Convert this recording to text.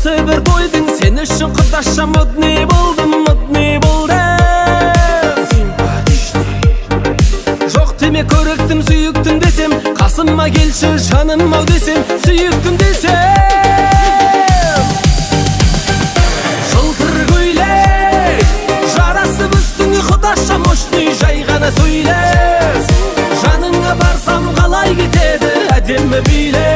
Осы бір тойдың сен үшін, құдаша, модный болдым, модный болдым. Симпатичный. Жоқ деме, көріктім, сүйіктім десем, қасыма келші, жаным ау десем, сүйіктім десем. Жылтыр көйлек жарасып үстіңе, құдаша, мощный, жай ғана сөйле. Жаныңа барсам, қалай кетеді әдемі билеп.